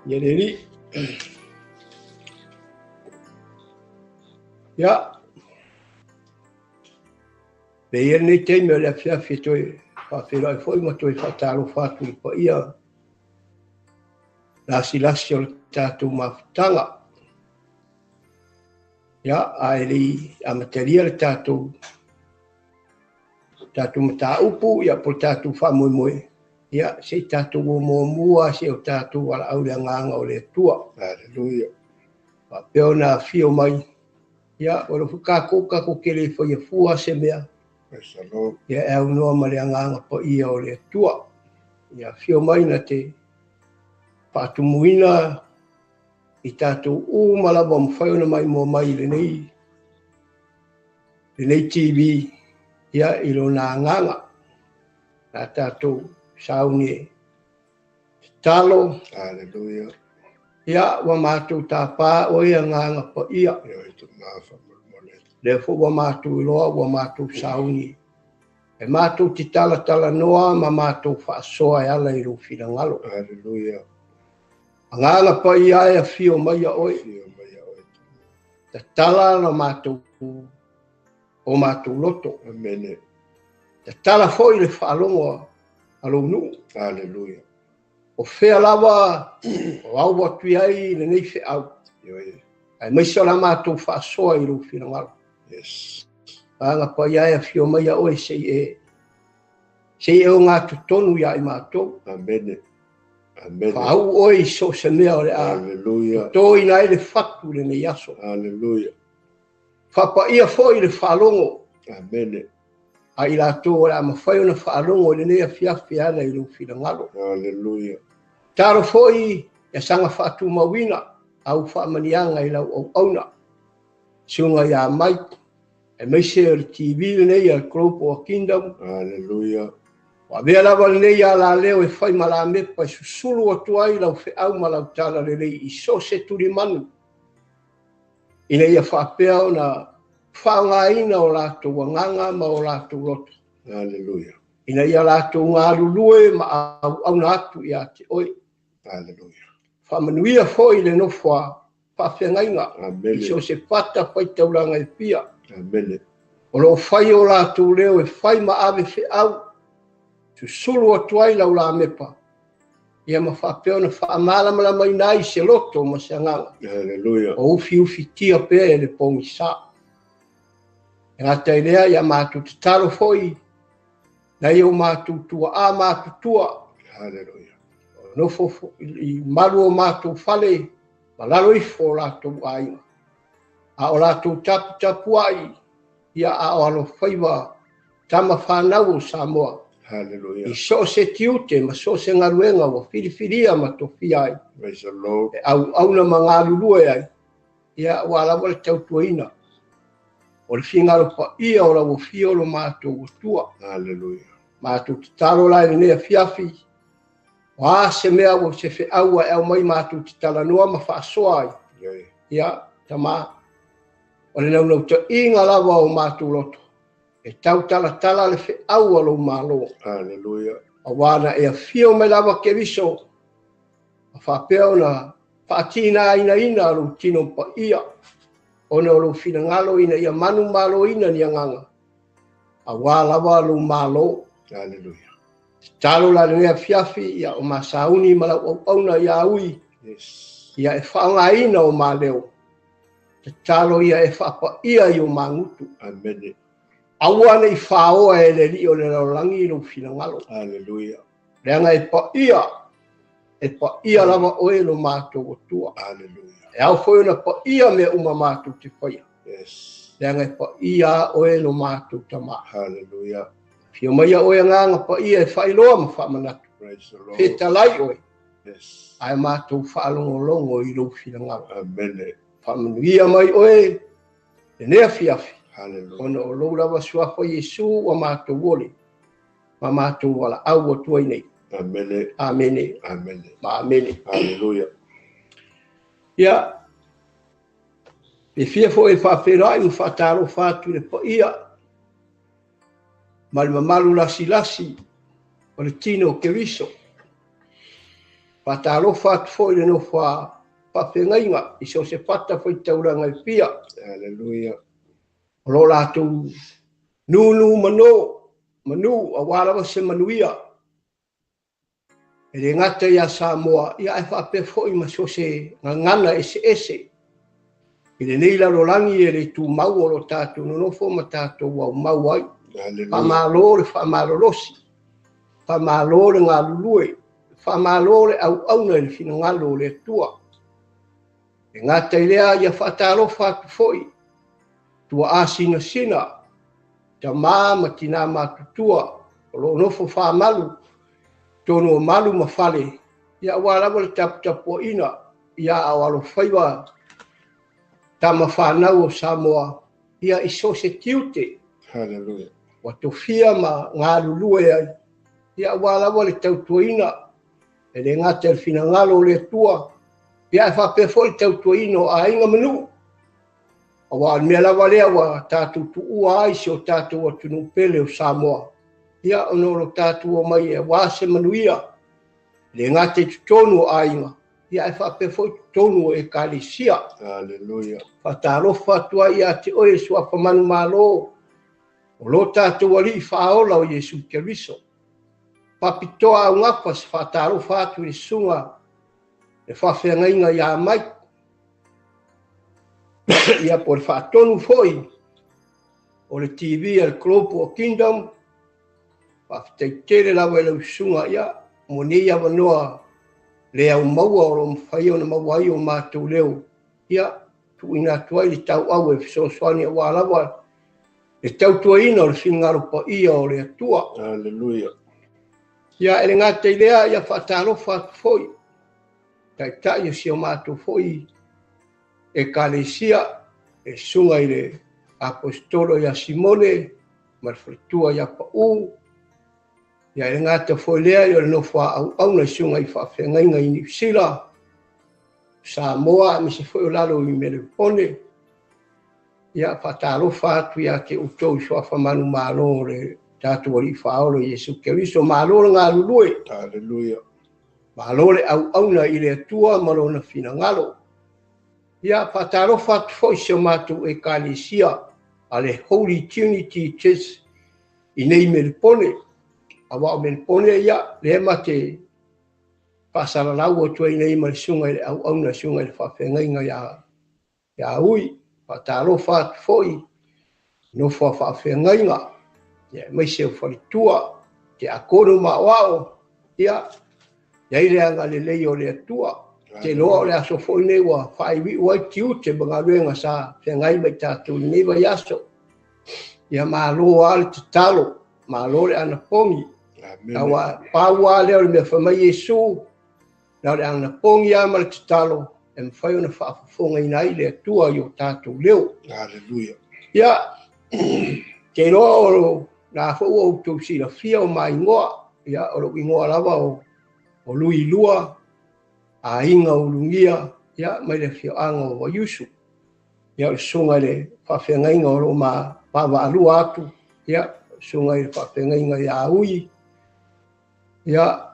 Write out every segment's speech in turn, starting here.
Ia le Alii. Ia, e i ai lenei taimi o le afiafi e toe faafeiloai foi ma toe faatalofa atu i le paia lasilasi o le tatou mafutaga. Ia, ae le i amatalia le tatou mataupu, ia, po o le tatou faamoemoe, ia, se i tatou o muamua se i o tatou valaau i le agaga o le Atua. Hallelujah. Faapea ona afio mai, ia, o lo o tatou te le faia fua se mea. Praise the Lord. Ia, e aunoa ma le agaga paia o le Atua. Ia, afio mai na te faatumuina i tatou uma lava mafai ona maimoa mai i lenei TV, ia, i lona agaga. Na tatou sauni e tatalo. Hallelujah. Ia, ua matou tapa oe agaga paia. Lea foi ua matou iloa, ua matou sauni e matou te talatalanoa ma matou faasoa e ala i lou finagalo. Hallelujah. Agaga paia e afio mai ia oe. Tatala la matou o matou loto. Amen. Tatala foi le faalogo a lou nuu. Hallelujah. O fea lava o au atu i ai lenei feau. Ae maise o la matou faasoa i lou finagalo. Yes. Agaga paia e afio mai ia oe se i e o ngā totonu ia i matou. Amen. Amen. Faau oe i so se mea o le a. Hallelujah. Totoina ai le fatu lenei aso. Hallelujah. Faapaia foi le faalogo. Amen. A i latou o le a mafai ona faalogo i lenei afiafi ala i lou finagalo. Hallelujah. Talo foi ia saga faatumauina au faamaniaga i lau auauna. Suga ia Mike, aemaise o le TV lenei a Global Kingdom. Hallelujah. Ua avea lava lenei alaleo e fai ma lamepa e susulu atu ai lau feau ma lau tala lelei i so o se tulimanu, ina ia faapea ona faaaogaina o latou agaga ma o latou loto. Hallelujah. Ina ia latou galulue ma auauna atu ia te oe. Hallelujah. Faamanuia foi le nofo a faafeagaiga Amen. i so o se fata faitaulaga e fia. Amen. O lo o fai o latou leo e fai ma ave feau, susulu atu ai lau lamepa, ia ma faapea ona faamalamalamaina ai se loto ma se agaga. Hallelujah. O ufiufitia pea e le pogisa. E gata i lea, ia matou tatalo foi, nai o matou tuaa matutua. Hallelujah. O nofo i malu o matou fale, ma lalo ifo o latou aiga. A o latou taputapuai, ia a o alofaiva tama whanau o Samoa. Hallelujah. I so o se tiute ma so o se galuega ua filifilia ma tofia ai. Praise the Lord. E auauna ma galulue ai, ia ua lava le tautuaina o le fingalo paia o lau afio o lo matou Atua. Hallelujah. Matou tatalo la i lenei afiafi, o a se mea ua se feau e aumai matou te talanoa ma faasoa ai. Ia, tama, o le naunautai lava o matou loto, e tautalatala le feau a lou malo. Hallelujah. Aua na e afio mai lava Keriso, a faapea ona faatinainaina lou tino paia, ona o lou finagalo ina ia manumaloina ni agaga, aua lava lou malo. Hallelujah. Tatalo la lenei afiafi, ia o masauni ma lau auauna ia ui. Yes. Ia e faaaogaina o maleo. Tatalo ia e faapaia i o magutu. Amen. Aua nei faoa e le alii o le lalolagi i lou finagalo. Hallelujah. Leaga e paia lava oe lo matou Atua. Hallelujah. E ao foi ona paia mea uma matou te faia. Yes. Leaga e paia oe lo matou tama. Hallelujah. Fio mai oe agaga paia e faailoa ma faamanatu. Praise the Lord. Fetalai oe. Yes. Ae matou faalogologo i lou finagalo. Amen. Faamanuia mai oe lenei afiafi. Hallelujah. Ona o lou lava suafa Iesu ua matou ole ma matou valaau atu ai nei. Amen. Amene. Amen. Ma amene. Hallelujah. Ia, e fia foi e faafeiloai ma faatalofa atu i le paia ma le mamalu lasilasi o le tino o Keriso. Faatalofa atu foi i le nofo a faafeagaiga i so o se fatafaitaulaga e fia. Hallelujah. O lo o latou nunu mano, manu aua lava se manuia. E le gata ia Samoa, ia ae faapea foi ma so o se gagana eseese. I lenei lalolagi e le tumau o lo o tatou nonofo ma tatou aumau ai. Hallelujah. Faamalo le faamalolosi, faamalo le galulue, faamalo le auauna i le finagalo o le Atua. E gata i lea ia faatalofa atu foi tuaa sinasina, tama ma tina matutua o lo o nofo faamalu, totonu o malu ma fale, ia aua lava le taputapuaina, ia a o alofaiva tama fanau o Samoa, ia i so o se tiute. Hallelujah. Ua tofia ma galulue ai, ia aua lava le tautuaina, e le gata i le finagalo o le Atua, ia ae faapea foi le tautuaina o aiga ma nuu. Aua o le mea lava lea ua tatou tuua ai si o tatou atunuu pele o Samoa, ia ona o lo tatou omai aua se manuia, e le gata i totonu o aiga, ia ae faapea foi totonu o ekalesia. Hallelujah. Faatalofa atu ai ia te oe suafa manumalo, o lo tatou alii faaola o Iesu Keriso. Faapitoa augafa se faatalofa atu i le susuga le faafeagaiga ia Mike. Ia po o le faatonu foi o le TV a le Global Kingdom. Faafetai tele lava i lau susuga ia mo nei avanoa le au maua o lo o mafai ona maua ai o matou leo. Ia tuuina atu ai le tauau e fesoasoani aua lava le tautuaina o le finagalo paia o le Atua. Hallelujah. Ia e le gata i lea ia faatalofa atu foi taitai o si o matou foi ekalesia e susuga i le Aposetolo ia Simone ma le faletua ia Pau. Ia e le gata foi lea ia o le nofo a auauna i susuga i faafeagaiga i Niu Sila, Samoa, aemaise foi o lalo i Melepone. Ia faatalofa atu ia te outou i suafa manumalo o le tatou Alii Faaola Iesu Keriso. Malo le galulue. Hallelujah. Malo le auauna i le Atua ma lona finagalo. Ia faatalofa atu foi si o matou ekalesia a le Holy Trinity Church i nei Melepone. Aua o Melepone ia lea ma te faasalalau atu ai nei ma le susuga i le auauna, susuga i le faafeagaiga ia Ui. Faatalofa atu foi nofo a faafeagaiga, ia aemaise o faletua, te akono maoao, ia iai le agalelei o le Atua. Te loa o le aso foi nei ua faaiviu ai tiute ma galuega sa feagai mai tatou i lenei vaiaso. Ia malo lava le tatalo, malo le anapogi. Amen. Aua pau lava lea o le mea fai mai Iesu, na o le anapogi lava ma le tatalo e mafai ona faafofogaina ai le Atua i o tatou leo. Hallelujah. Ia, te iloa o la foi ua outou silafia o maingoa, ia o lou igoa lava o Lui Lua, aiga o Ulugia, ia mai le afioaga o Vaiusu. Ia o le susuga i le faafeagaiga o lo o ma vaavaalua atu, ia susuga i le faafeagaiga ia Ui, ia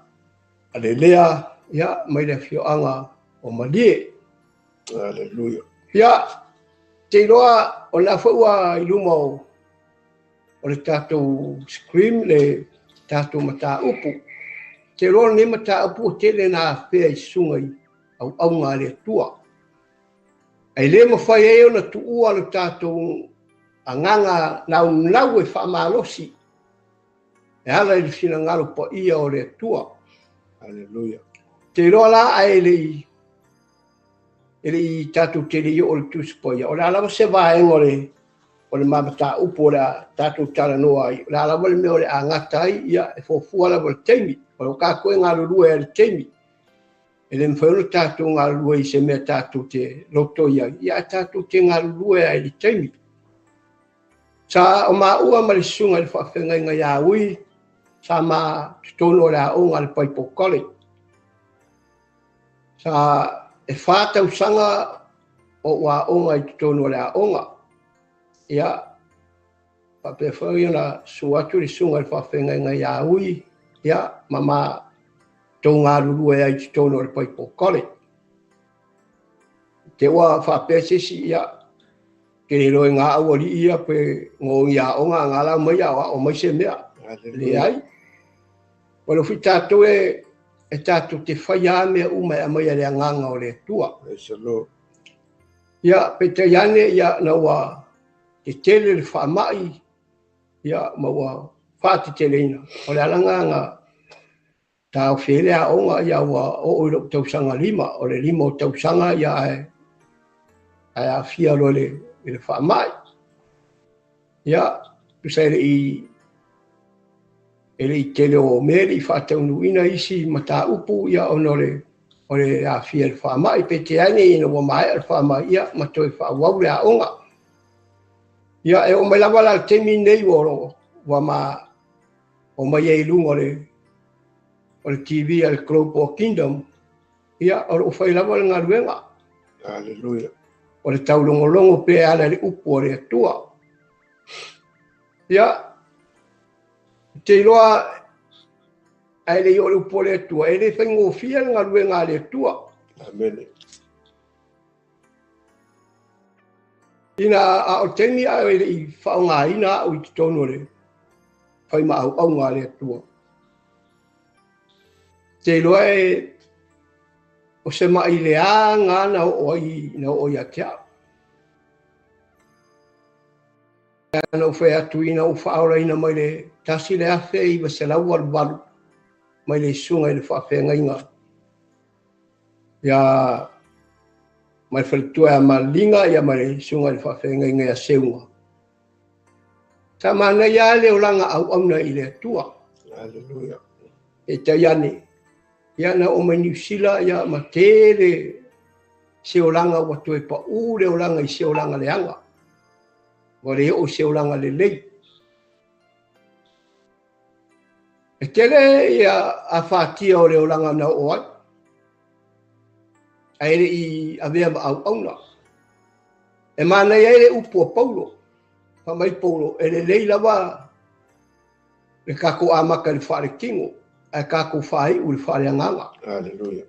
Alelea, ia mai le afioaga o Malie. Hallelujah. Ia, te iloa o la foi ua i luma o le tatou screen le tatou mataupu. Te iloa lenei mataupu o tele na afea i susuga i auauna a le Atua. Ai le mafai ai ona tuua le tatou agaga naunau e faamalosi e ala i le finagalo paia o le Atua. Hallelujah. Te iloa la ae le i tatou tele i o le Tusi Paia, o le a lava se vaega o le mataupu o le a tatou talanoa ai, o le a lava le mea o le a gata ai, ia e fuafua lava le taimi, o lo tatou e galulue ai le taimi. E le mafai ona tatou galulue i se mea tatou te loto i ai, ia ae tatou te galulue ai le taimi. Sa o maua ma le susuga i le faafeagaiga ia Ui, sa ma totonu o le aoga a le Bible College. Sa e 4 tausaga o aoga i totonu o le aoga. Ia, faapea foi ona susu atu le susuga i le faafeagaiga ia Ui, ia, ma tou galulue ai i totonu o le Bible College. Te ua faapea se isi, ia, ke le iloa i ngā aualii ia pe ngogi aoga a ngā lau mai aoao mai se mea. Leai. O le fi tātou e tātou te whai a mea uma e amai a le agaga o le Atua. Praise the Lord. Ia, peitai ane, ia, na ua tetele le faamai, ia, ma ua faateteleina. O le alaga na taofi ai le aoga, ia, ua oo i lou tausaga 5, o le 5 o tausaga, ia, ae aafia loa i le faamai. Ia, tusa e le i tele o mea le i faataunuuina isi mataupu, ia, ona o le aafia i le faamai. Peitai ane ina ua maea le faamai, ia, ma toe faaauau le aoga. Ia, e oo mai lava la le taimi lenei ua ma o mai ai i luga o le TV a le Global Kingdom, ia, o loo fai lava le galuega. Hallelujah. O le taulogologo pe ala i le upu o le Atua. Ia, te iloa ae le i oo le upu o le Atua, e le faigofie le galuega a le Atua. Amen. Ina a o taimi a e le i faaaogaina au i totonu o le faimauauga a le Atua. Te iloa e o se mai leaga na oo ai na oo ia te au. Na ou fai atu ina ou faaolaina mai le 1988 mai le susuga i le faafeagaiga ia mai faletua ia Maliga, ia mai le susuga i le faafeagaiga ia Seuga. Sa manaia le olaga auauna i le Atua. Hallelujah. Peitai ane, ia na oo mai Niu Sila, ia ma tele se olaga ua toe pau le olaga i se olaga leaga. Ua le oo se olaga lelei. E tele ia afatia o le olaga na oo ai. Ae le i avea ma auauna. E manaia ai le upu a Paulo. Fai mai Paulo, e lelei lava le kākou amata i le faaletino, ae kākou faaiu i le faaleagaga. Hallelujah.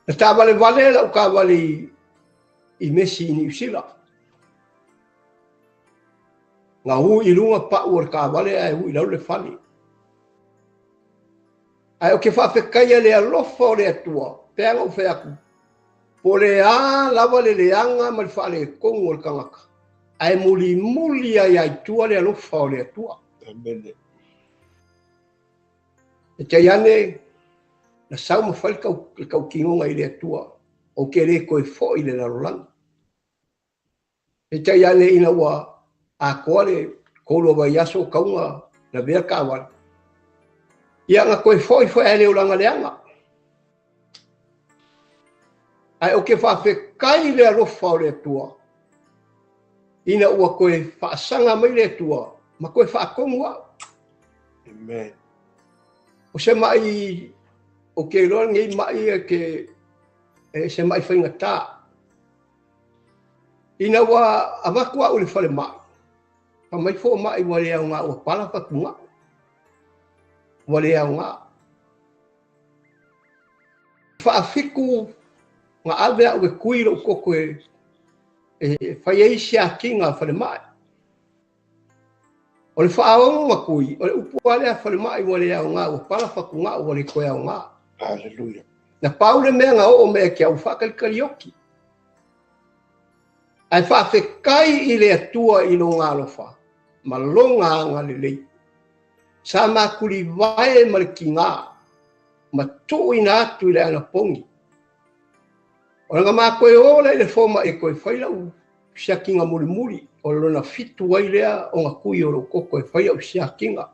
Na taavalevale lau taavale i Mesi i Niu Sila. Na ui i luga pau o le taavale ae ui i lalo le fale. Ae o ke faafetaia le alofa o le Atua, pe ana ou fai atu, po le a lava le leaga ma le faaletonu o le tagata, ae mulimuli ai ai tua le alofa o le Atua. Amen. E tai ane, na sau ma fai le tautinoga i le Atua, o ke le koe foi le lalolagi. E tai ane ina ua atoa le kolu o vaiaso kauga na vea taavale. Ia na koe foi foi ae le olaga leaga. Ae o ke faafetai le alofa o le Atua, ina ua koe faasaga mai le Atua, ma koe faatonu au. Amen. O se mai, o ke iloa lenei mai e ke, e se mai faigata. Ina ua avatu au i le falemai, fai mai fomai ua le aoga ua pala fatugao. Ua le aoga. Faafitu na ave au e kui lou toto e fai ai siakiga a falemai. O le faaono na kui, o le upu lava lea a falemai ua le aoga, ua pala fatugao ua le toe aoga. Hallelujah. Na pau le mea na oo mai ia te au faakalikalioki. Ae faafetai i le Atua i lona alofa ma lona agalelei. Sa makulivae ma le tiga ma tuuina atu i le anapogi. O lana makoe o lea i le fomai e koe fai lau siakiga mulimuli, o lona 7 ai lea o na kui o lou toto e fai lau siakiga.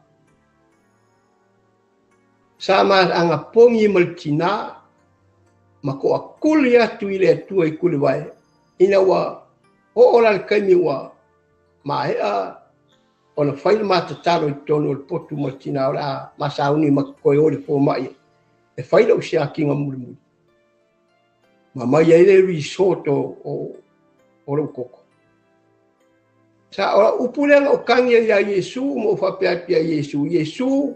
Sa ma anapogi ma le tina ma toakuli atu i le Atua i kulivae, ina ua oo la le taimi ua maea ona fai le matatalo i totonu o le potu ma le tina o le a masauni ma koe o le fomai e fai lau siakiga mulimuli. Ma mai ai le resort o lou toto. Sa o upu lea na o kagi ai ia Iesu ma o faapea atu ia Iesu, Iesu,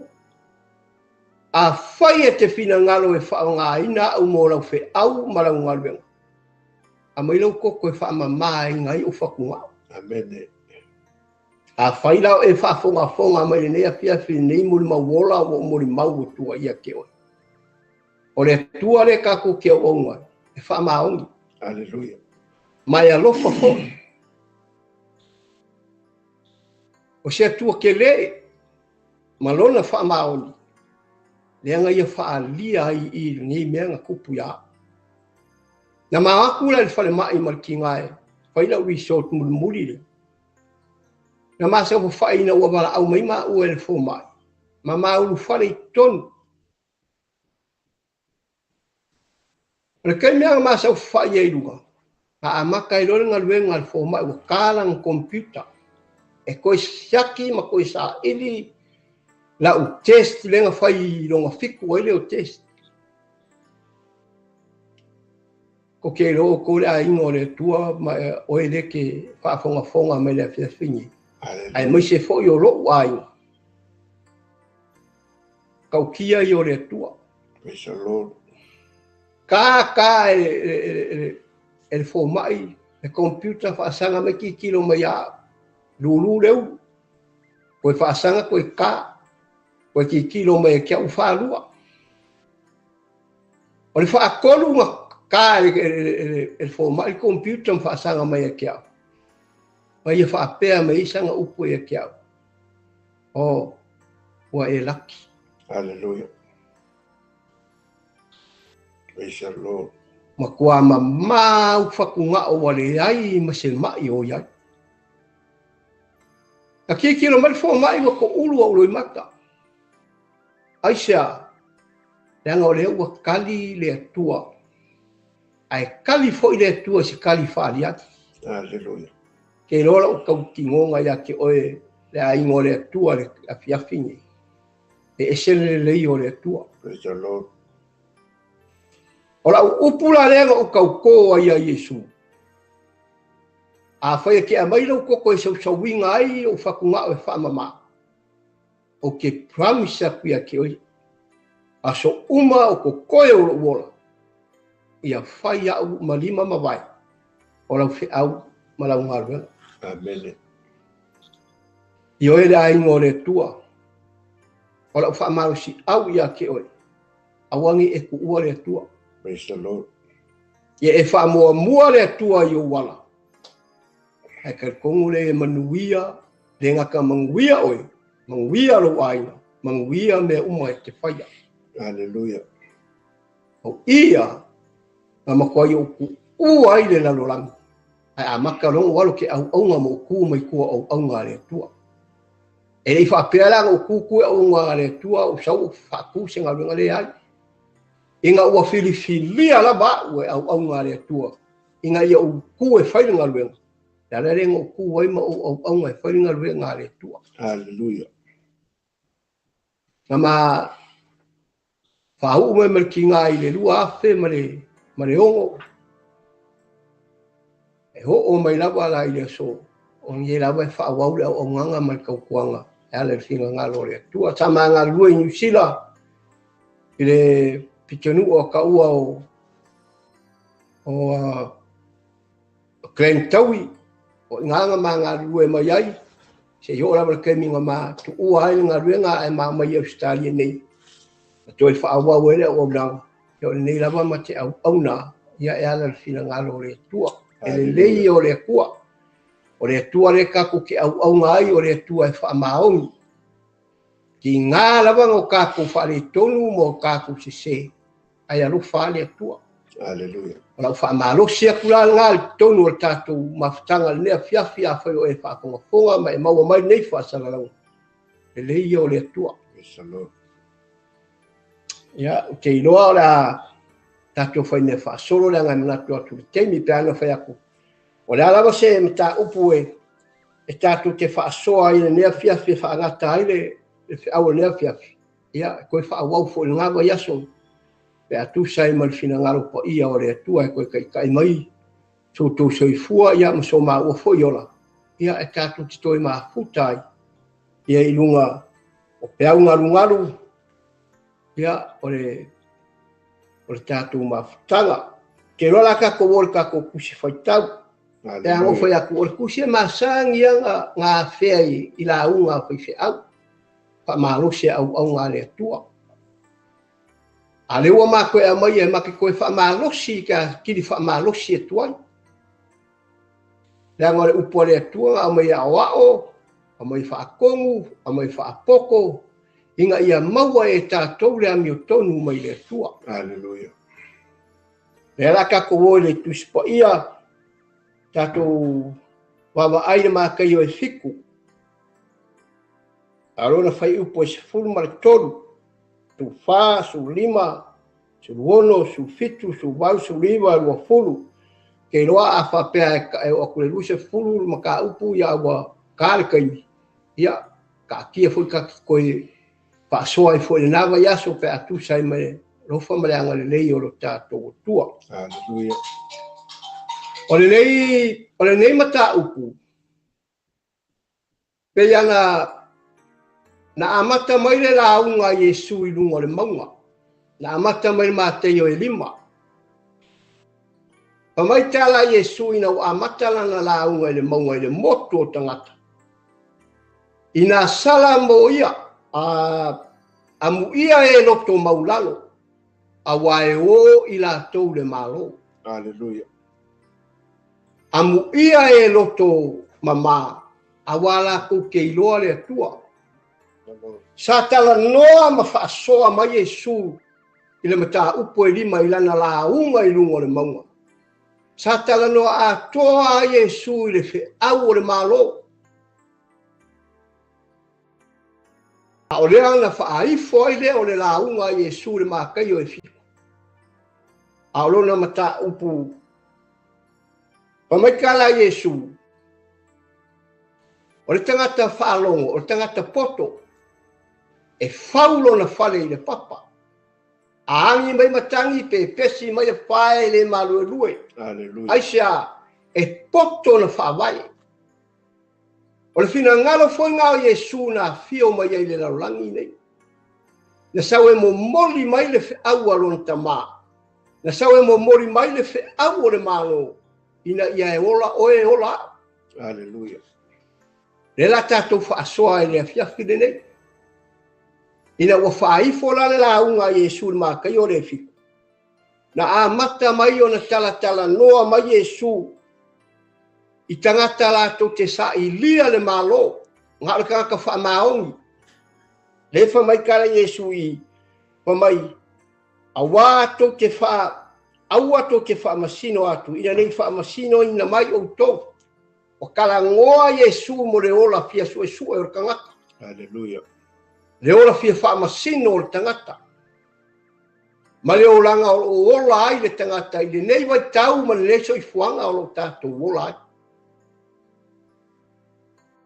Afai e te finagalo e faaaogaina au mo lau feau ma lau galuega, aumai lau koko e faamamaina ai ou fatugao. Amene. Afai la o e faafogafoga mai lenei afiafi lenei molimau ola ua ou molimau atua ia te oe. O le Atua lea tatou te auauna ai, e faamaoni. Aleluia. Ma e alofa foi. O se Atua tele ma lona faamaoni, leaga ia faaalia ai i lenei mea na tupu ia au. Na ma atu la i le falemai ma le tina e fai lau resort mulimuli lea. Na ma saofafai ina ua valaau mai maua e le fomai, ma ma ulufale i totonu. O le taimi lava na ma saofafai ai i luga, na amata ai loa le galuega a le fomai ua ta lana computer e toe siaki ma toe saili lau test lea na fai i lona 7 ai lea o test. Ko te iloa outou le aiga o le Atua ma oe lea ke faafogafoga mai le afiafi nei, aemaise foi o lou aiga. Tautia ia o le Atua. Praise the Lord. Ka ka e le fomai, le computer faasaga mai tilotilo mai ia au. Lulu le ulu. Koe faasaga koe ka. Koe tilotilo mai e ke au whālua. O le faatolu na ka e le fomai le computer ma faasaga mai e ke au. Ma ia faapea mai ai sana upu ia te au. O, ua e laki. Hallelujah. Praise the Lord. Matua mamau fatugao ua leai ma se mai o iai. Na tilotilo mai le fomai ua toulu au loimata. Aisea, leaga o lea ua kali le Atua. Ae kali foi le Atua i se kali faaliali. Hallelujah. Ke iloa lau tautinoga ia te oe le aiga o le Atua le afiafi nei. E ese le lelei o le Atua. Praise the Lord. O lau upu la lea na ou tautō ai ia Iesu. Afai e te aumai lau koko e sausauina ai ou fatugao e faamama, ou te promise atu ia te oe, aso uma o totoe o lou ola, ia fai au ma lima ma vae o lau feau ma lau galuega. Amene. I oe le aiga o le Atua, o lau faamalosi au ia te oe, aua nei e tuua le Atua. Praise the Lord. Ia e faamuamua le Atua i ou ala. Ae talitonu le e manuia, le gata manuia oe, manuia lou aiga, manuia mea uma e te faia. Hallelujah. O ia na matuai ou tuua ai le lalolagi. Ae amata loa ona alo ke auauna ma ou tu mai tua o auauna a le Atua. E le i faapea la na ou tu tu e auauna a le Atua, ou sau ou faatu se galuega leai. Ina ua filifilia lava au e auauna a le Atua, ina ia ou tu e fai le galuega, le ala lea na ou tu ai ma ou auauna e fai le galuega a le Atua. Hallelujah. Na ma faauu mai ma le tiga i le 2006, e oo mai lava la i le aso, o nei lava e faaauau le auaunaga ma le tautuaga e ala i le finagalo o le Atua. Sa ma galulue i Niu Sila i le pitonuu o taua o Glen Taui, o ina na ma galulue mai ai, se i oo lava le taimi na ma tuua ai le galuega ae ma mai i Australia nei. Na toe faaauau ai le auaunaga, ia o lenei lava ma te auauna, ia e ala i le finagalo o le Atua. E lelei o le Atua. O le Atua le tatou te auauna ai, o le Atua e faamaoni. Tiga lava na o tatou faaletonu ma o tatou sese, ae alofa le Atua. Hallelujah. O lau faamalosi atu la lena i totonu o le tatou mafutaga lenei afiafi, afai o e faafogafoga ma e maua mai lenei faasalalauga. Lelei ia o le Atua. Praise the Lord. Ia, ou te iloa o le a tatou fai mea faasolo leaga e manatu atu i le taimi pe ana fai atu. O le a lava se mataupu e tatou te faasoa ai lenei afiafi e faagata ai le feau o lenei afiafi. Ia, e toe faaauau foi i lena vaiaso pe a tusa ai ma le finagalo paia o le Atua e toe taitai mai so outou soifua, ia ma so maua foi ola. Ia, e tatou te toe mafuta ai ia i luga o peau galugalu Ia, o le, o le tatou mafutaga. Te iloa la tatou o le tatou tusi faitau. E ago fai atu, o le tusi e masani ia na afea i lauga a faifeau. Faamalosi a auauna a le Atua. A lea ua matou e aumaia e matou toe faamalosi i ka kili faamalosi atu ai. Leaga o le upu a le Atua na aumai e aoao, aumai faatonu, aumai faapoto, ina ia maua e tatou le amiotonu mai le Atua. Aleluia. Lea la tatou o i le Tusi Paia, tatou vaavaai le Mataio e 7. A lona fuaiupu e 13, 14, 15, 16, 17, 18, 19, 20. Ke iloa a faapea e oo atu i le 20 mataupu ia ua ta le taimi, ia taatia foi ta te toe faasoa ai foi i lena vaiaso pe a tusa ai ma le alofa ma le agalelei o lo tatou Atua. Aleluia. O lenei mataupu, pei ana na amata mai le lauga a Iesu i luga o le mauga. Na amata mai le Mataio e 5. Fa mai tala a Iesu ina ua amata lana lauga i le mauga i le motu o tagata. Ina sala mo ia, a muia e loto maulalo, a ua e o i latou le malo. Aleluia. A muia e loto mama, a ua latou te iloa le Atua. Sa talanoa ma faasoa mai Iesu i le mataupu e 5 i lana lauga i luga o le mauga. Sa talanoa atoa ai Iesu i le feau o le malo. A o lea na faaifo ai lea o le lauga a Iesu i le Mataio e 7. A o lona mataupu, fa mai tala a Iesu, o le tagata faalogo, o le tagata poto, e fau lona fale i le papa. A agi mai matagi pe pesi mai a fae le maluelue. Aleluia. Aisea, e poto na faavae. O le finagalo foi ngā o Iesu na afio mai ai le lalolagi nei. Na sau e momoli mai le feau a lona tamā. Na sau e momoli mai le feau o le malo, ina ia e ola oe e ola au. Aleluia. Le la tatou faasoa i le afiafi lenei. Ina ua faaifo la le lauga a Iesu i le Mataio o le 7. Na amata mai ona talatalanoa mai Iesu i tagata latou te sailia le malo, na o le tagata faamaoni. Le fa mai tala Iesu i fa mai, aua tou te aua tou te faamasino atu, ina nei faamasino ina mai outou. O talanoa Iesu mo le ola fia suesue o le tagata. Aleluia. Le ola fia faamasino o le tagata. Ma le olaga o loo ola ai le tagata i lenei vaitau ma lenei soifuaga o loo tatou ola ai.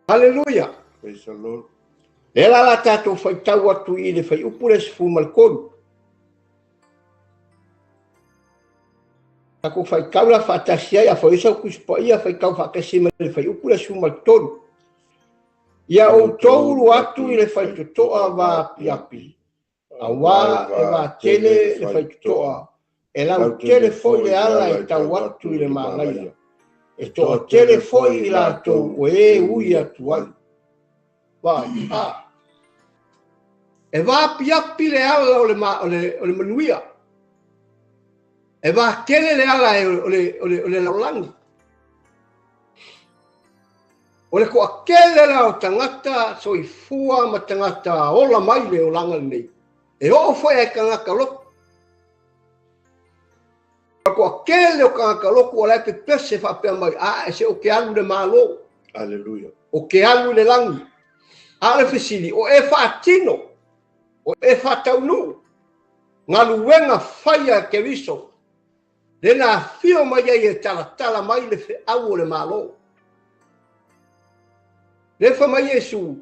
Aleluia. Praise the Lord. Le la la tatou faitau atu i le fuaiupu le 13. Tatou faitau la faatasi ai a foi sau Tusi Paia faitau faatasi mai le fuaiupu le 13. Ia outou ulu atu i le faitotoa vaapiapi, aua e vatele le faitotoa, e lautele foi le ala e tau atu i le manaia, e toatele foi i latou o e ui atu ai. Vai, a. E vaapiapi le ala o le manuia. E vatele le ala o le lalolagi. O le toatele la o tagata soifua ma tagata ola mai le olaga lenei. E oo foi ai tagata lotu. O le toatele o tagata lotu o la e pepese faapea mai, a e se o ke alu le malo. Aleluia. O ke alu le lagi. A o le fesili, o e faatino, o e faataunuu, galuega fai a Keriso, le na afio mai ai e talatala mai le feau o le malo. Le fa mai Iesu,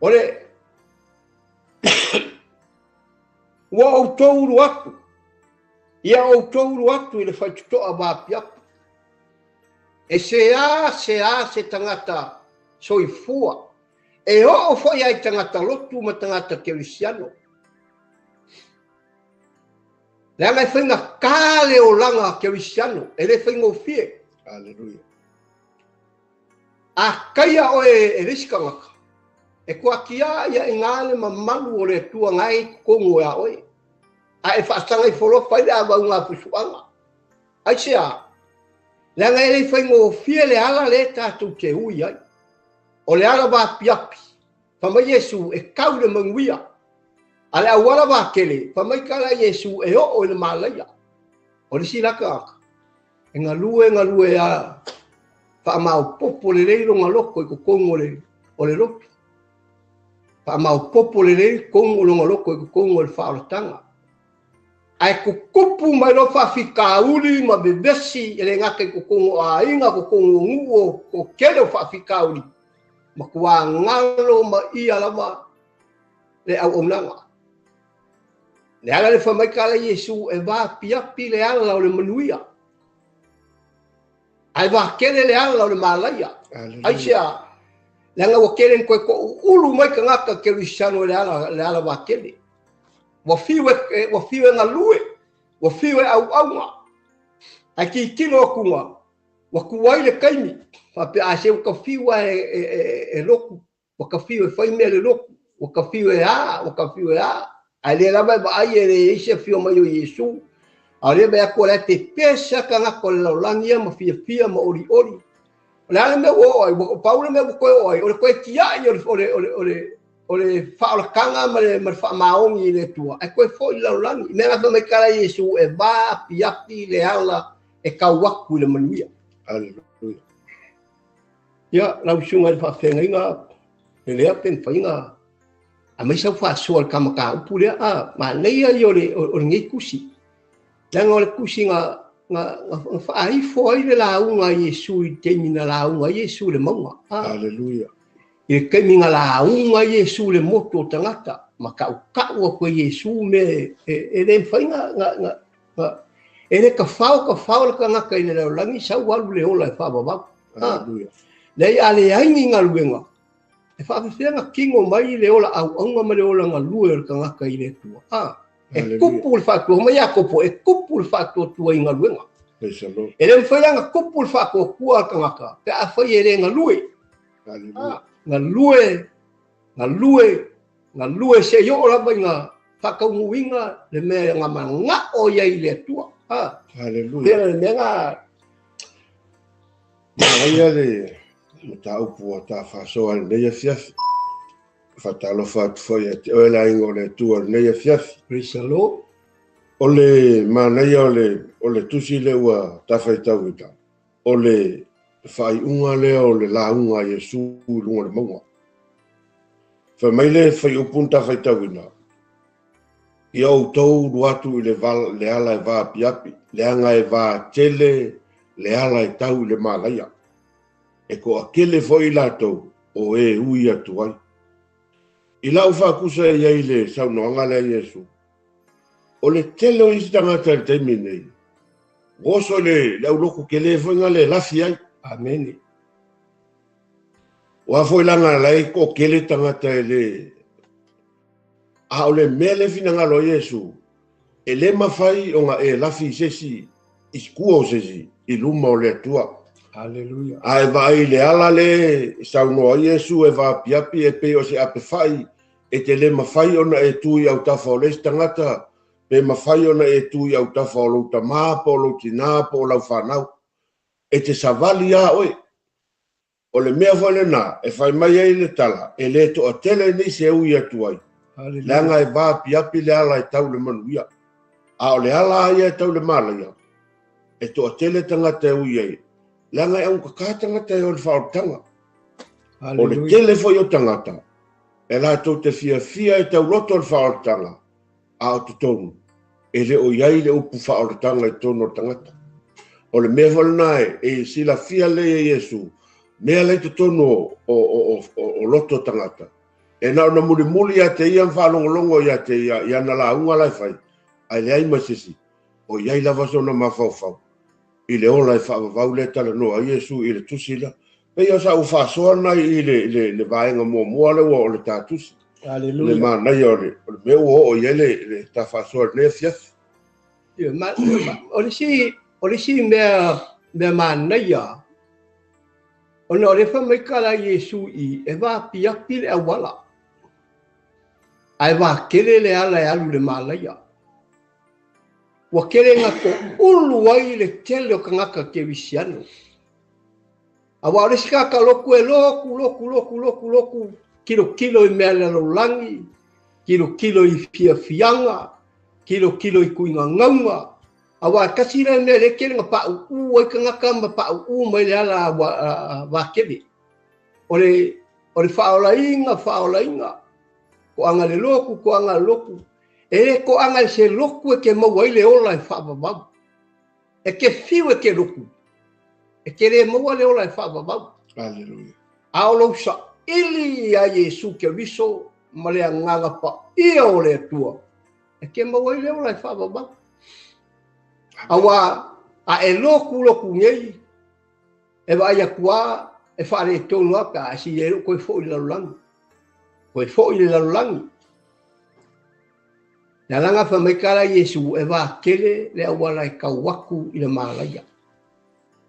o le ua outou ulu atu, ia outou ulu atu i le faitotoa vaapiapi. E sea se tagata soifua, e oo foi ai tagata lotu ma tagata kerisiano. Leaga e faigata le olaga kerisiano, e le faigofie. Aleluia. A taia oe e le isi tagata, e toatia ia i gā le mamalu o le Atua na e i totonu ia oe. A e faasaga ifo loa fai le avauga a pusuaga. Aisea? Leaga e le faigofie le ala lea tatou te ui ai. O le ala vaapiapi, fai mai Iesu e tau i le manuia. A le auala vatele, fai mai tala Iesu e oo i le malaia. O le isi la tagata, e galue galue a faamaopoopo lelei lona loto i totonu o le lotu. Faamaopoopo lelei totonu o lona loto i totonu o le faaolataga. Ae tutupu mai loa faafitauli ma vevesi e le gata i totonu o aiga, totonu o nuu, o tele o faafitauli, matua galo ma ia lava le auaunaga. Le ala le fai mai tala Iesu e vaapiapi le ala o le manuia. Ae vatele le ala o le malaia. Aisea, leaga ua tele ni toe touulu mai tagata kerisiano i le ala vatele. Ua fiu e galue, ua fiu e auauga. Ae tilotilo atuga, ua tuai le taimi. Faapea a se ua tafiu lava e lotu, ua tafiu e fai mea le lotu, ua tafiu e a, ua tafiu e a. Ae le lava e vaai e leai se afio mai o Iesu. A o lea vaai atu o la e pepesa tagata o le lalolagi ia ma fiafia ma olioli. O le a le mea ua oo ai, ua pau le mea ua toe oo ai, o le toe tiai o le faaolataga ma le faamaoni i le Atua, ae toe foi i le lalolagi. Mea na fai mai tala Iesu e vaapiapi le ala e tau atu i le manuia. Aleluia. Ia, lau susuga i le faafeagaiga, e lea pe mafai ona aumai sau faasoa i le tamataupu lea, a manaia ia o lenei tusi. Leaga o le tusi na faaifo ai le lauga a Iesu i le taimi na lauga ai Iesu i le mauga. Aleluia. I le taimi na lauga ai Iesu i le motu o tagata, ma tautau atu e Iesu mea e le mafai na e le tafao le tagata i le lalolagi sau alu le ola e faavavau. Aleluia. Leai a leai ni galuega, e faafefea na tino mai le ola auauga ma le ola galue o le tagata i le Atua. E tupu le faatuatua, mai Iakopo, e tupu le faatuatua i galuega. E le mafai la ona tupu le faatuatua a le tagata pe afai e le galue. Galue, galue, galue se i oo lava i nga faataunuuina le mea nga manao ia i le Atua. Aleluia. Le mea nga Manaia le mataupu ua ta faasoa i lenei afiafi. Faatalofa atu foi ia te oe le aiga o le Atua i lenei afiafi. Praise the Lord. O le manaia o le tusi lea ua tafaitauina, o le faaiuga lea o le lauga a Iesu i luga o le mauga. Fai mai le faiupu na tafaitauina, ia outou ulu atu i le ala e vaapiapi, leaga e vatele le ala e tau i le malaia. E toatele foi latou o e ui atu ai. I lau faakusa i ai le saunoaga lea Iesu, o le tele o isi tagata i le taimi nei, oso le aulotu tele foi nga le lafi ai. Amene. Ua foi langa lai toatele tagata e le a o le mea le finagalo a Iesu, e le mafai ona e lafi i se isi i tua o se isi i luma o le Atua. Aleluia. Ae vaai le ala le saunoa Iesu e vaapiapi e pei o se apefai e te le mafai ona e tu i autafa o le isi tagata, pe mafai ona e tu i autafa o lou tamā po o lou tinā po o lau fanau. E te savali a oe. O le mea foi lena e fai mai ai le tala, e le toatele nisi e ui atu ai. Leaga e vaapiapi le ala e tau le manuia. A o le ala ia e tau le malaia, e toatele tagata e ui ai. Leaga e augata tagata e o le faaolataga. O le tele foi o tagata, e latou te fiafia e tauloto le faaolataga, a o totonu, e le o iai le upu faaolataga i totonu o le tagata. O le mea foi lena e silafia lelei e Iesu, mea la i totonu o loto tagata. E na ona mulimuli ia te ia ma faalogologo ia te ia i ana lauga la e fai, ae leai ma se isi, o iai lava sona mafaufau i le ola e faavavau lea talanoa ai Iesu i le tusi lea. Pei o sa ua faasoa lena i le vaega muamua lea ua o le ta tusi. Aleluia. Le manaia o le mea ua oo i ai le ta faasoa i lenei afiafi. Ia, ma, o le isi, o le isi mea, mea manaia, ona o le fai mai ka la Iesu i e vaapiapi le auala, ae vatele le ala e alu i le manaia. Ua tele na toulu ai le tele o tagata kerisiano. Aua o le isi tagata lotu e lotu, lotu, lotu, lotu, lotu, tilotilo i mea a le lalolagi, tilotilo i fiafiaga, tilotilo i tuigagauga. Aua e tasi lea mea lea e tele na pauu ai tagata ma pauu mai le ala vatele. O le faaolaina, faaolaina, toaga le lotu, toaga le lotu. E le toaga e se lotu e te maua ai le ola e faavavau. E te fiu e te lotu. E te le maua le ola e faavavau. Aleluia. A o lou saili ia Iesu Keriso ma le agaga paia o le Atua, e te maua ai le ola e faavavau. Aua a e lotu lotu nei, e vaai atu lava, e faaletonu lava pe a e si le loo toe foi i le lalolagi. Toe foi i le lalolagi. Le alaga fai mai ka la Iesu e vatele le auala e tau atu i le malaia.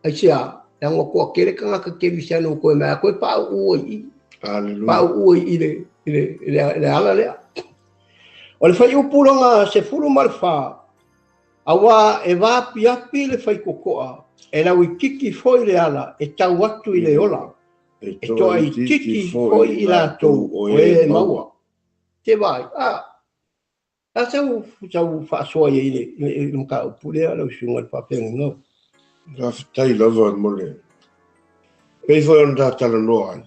Aisea, leaga ua toatele tagata kerisiano ua toe mai a toe pauu ai i. Aleluia. Pauu ai i le ala lea. O le fuaiupu lona 14, aua e vaapiapi le faitotoa, e lauititi foi le ala e tau atu i le ola, E e toaititi foi i latou o e maua. Te vaai, a sau faasoa i le mataupu lea lau susuga i le faafeagaiga. Faafetai lava mo le pei foi ona tatalanoa ai.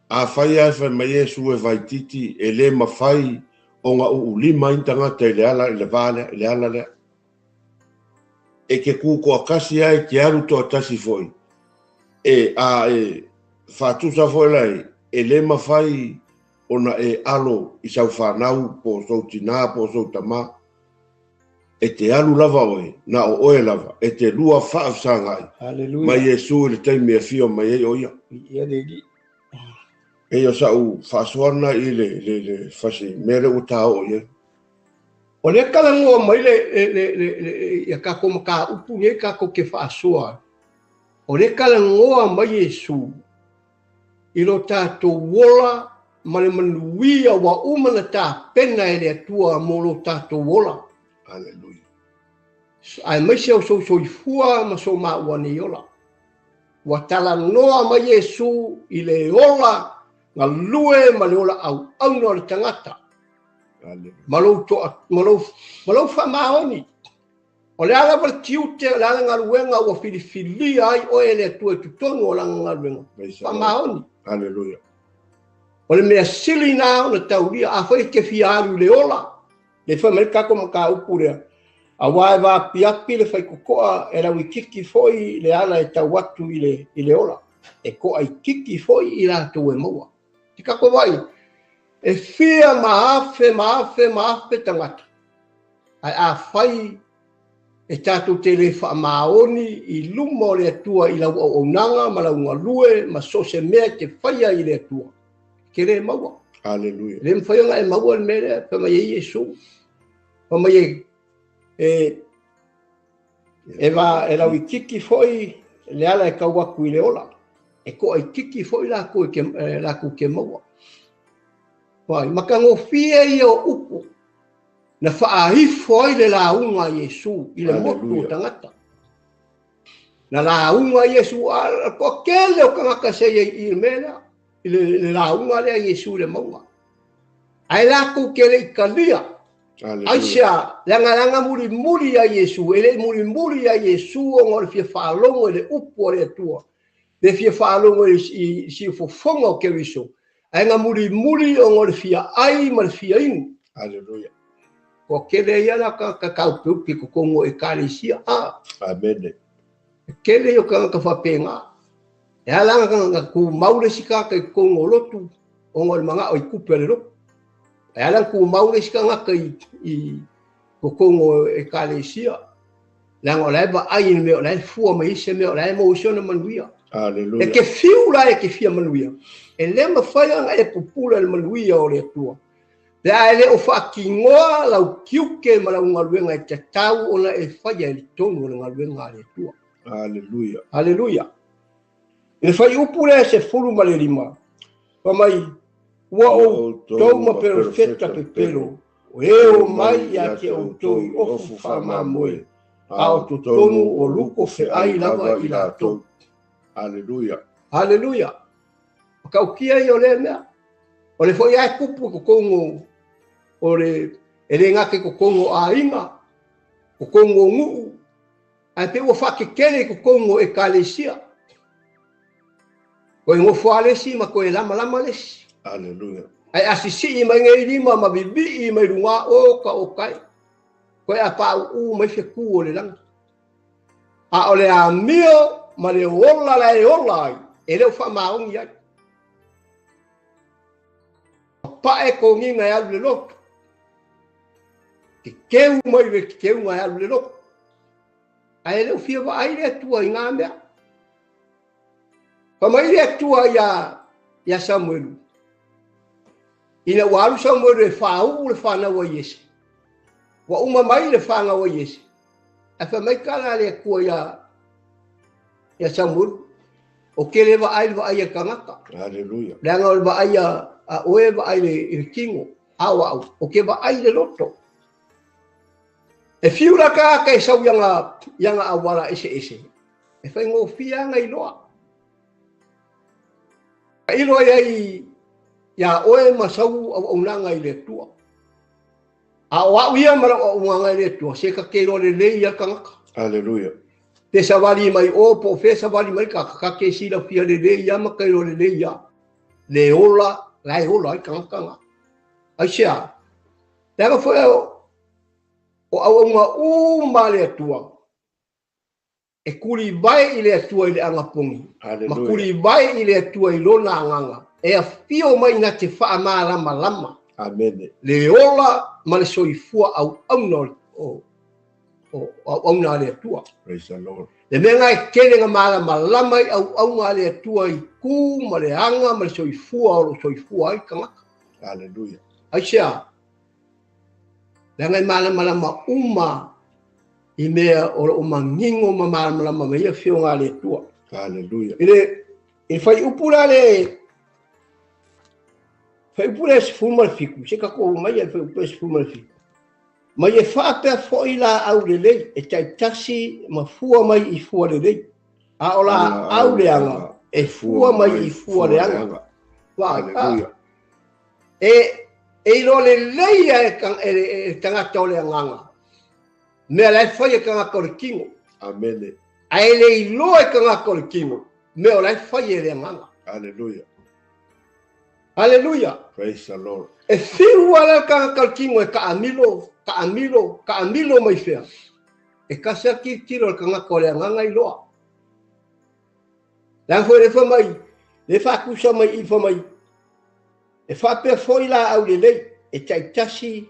Afai lava e fai mai Iesu e vaititi, e le mafai ona uulima ai ni tagata i le ala, i le va lea, i le ala lea. E te ku toatasi lava, e te alu toatasi foi. E a e faatusa foi lai, e le mafai ona e alo i sau whanau, po sou tina, po sou tama. E te alu lava oe, na o oe lava, e te lua faafesagai. Aleluia. Mai Iesu i le taimi e fio mai ai o ia. Ia le alii. E ia sau faasoana i le fasi mea le ua tāo i ai. O le talanoa mai le ia kākou mataupu nei kākou te faasoa. O le talanoa mai Iesu i lo tātou ola ma le manuia ua uma na tapena e le Atua mo lo tātou ola. Aleluia. Ae maise o sou soifua ma sou maua nei ola. Ua talanoa mai Iesu i le ola galue ma le ola auauna o le tagata. Aleluia. Ma lou ma lou faamaoni. O le ala lava le tiute, o le ala galuega ua filifilia ai oe e le Atua i totonu o lana galuega. Faamaoni. Aleluia. O le mea sili na ona taulia, afai e te fia alu i le ola, le fai mai le kākou mataupu lea. Aua e vaapiapi le faitotoa e lauititi foi le ala e tau atu i le ola. E toaititi foi i latou e maua. Te kākou vai, e fia ma afe, ma afe, ma afe tagata. Ae afai e tātou te le faamaoni i luma o le Atua i lau auaunaga ma lau galue ma so o se mea e te faia i le Atua, ke le maua. Aleluia. Le mafai ona e maua le mea lea, fai mai ai Iesu. Fai mai e e va e lauititi foi le ala e tau atu i le ola. E toaititi foi latou e latou te maua. Vai, matagofie ia o upu na faaifo ai le lauga a Iesu i le motu o tagata. Na lauga Iesu, a toatele o tagata se i le mea lea, i le lauga lea Iesu i le mauga. Ae latou te le i talia. Aisea, leaga mulimuli ia Iesu, e le i mulimuli ia Iesu ona o le fia faalogo i le upu o le Atua, le fia faalogo i siufofoga o Keriso, ae na mulimuli ona o le fia ai ma le fia inu. Aleluia. Toatele ia la ka kaupeupe i totonu o ekalesia. Amene. E tele ia o tagata faapena. E ala na tumau le isi tagata i totonu o lotu, ona o le manao i tupe a le lotu. E ala na tumau le isi tagata i totonu o ekalesia. Leaga o la e vaai i le mea o la e fua mai ai se mea o la e maua ai se ona manuia. Aleluia. E te fiu la e te fia manuia. E le mafai ona e pupula i le manuia o le Atua. Pe a e le o faatinoa lau tiute ma lau galuega e tatau ona e faia i totonu o le galuega a le Atua. Aleluia. Aleluia. I le fuaiupu lea 15, fai mai, ua outou ma perofeta pepelo, o e o mai ia te outou i ofu faamamoe, a o totonu o luko feai lava i latou. Aleluia. Aleluia. Matautia ia o lea mea. O le foi ae tupu i totonu o le, e le gata i totonu o aiga, totonu o nuu, ae pei ua faatetele i totonu o ekalesia. Toe nofo lava le isi ma toe lamalama le isi. Aleluia. Ae a sisii mai nei lima ma vivii mai luga o ka o kai, toe a pauu mai fetu o le lagi. A o le amio ma le ola la e ola ai, e le o faamaoni ai. Papae togiga e alu le lotu. Teteu mai le teteuga e alu le lotu. Ae le o fia vaai le Atua i ngā mea. Fai mai le Atua ia Samuelu. Ina ua alu Samuelu e faauu le fanau a Iese. Ua uma mai le fanau a Iese. Ae fai mai tala a le Atua ia Samuelu. O ke le vaai le vaai a tagata. Aleluia. Leaga o le vaai a oe vaai i le tino. A o au, o ke vaai le loto. E fiu la tagata e sau i aga auala ese ese. E faigofie aga iloa. Tailo ai ai ia oe ma sau auaunaga i le Atua. A o au ia ma lau auaunaga i le Atua, se ka te iloa lelei ia tagata. Aleluia. Pe savali mai o, po o fea savali mai ka, ka te silafia lelei ia ma ka iloa lelei ia. Le ola, la e ola ai tagata nga. Aisea? Leaga foi o auauna uma a le Atua, e kulivae i le Atua i le agapogi, ma kulivae i le Atua i lona agaga, e afio mai na te faamalamalama. Amene. Le ola ma le soifua auauna o auauna a le Atua. Praise the Lord. Le mea nga e tele nga malamalama i auauna a le Atua i ku ma le aga ma le soifua o lo soifua ai tagata. Aleluia. Aisea? Leaga e malamalama uma i mea o lo o manino ma malamalama mai afioga a le Atua. Aleluia. I le fuaiupu la le fuaiupu le 17, se tatou mai le fuaiupu le 17. Mai e faapea foi laau lelei, e taitasi ma fua mai i fua lelei. A o laau leaga, e fua mai i fua leaga. Aleluia. E iloa lelei e tagata o le agaga. Mea la e fai e tagata o le tino. Amene. Ae le iloa e tagata o le tino, mea o la e fai e le agaga. Aleluia. Aleluia. Praise the Lord. E fiu ala le tagata o le tino e taamilo, taamilo, taamilo mai fea. E kasi a tilotilo le tagata o le agaga iloa. Leaga foi le fai mai, le faatusa mai i fai mai, e faapea foi laau lelei, e taitasi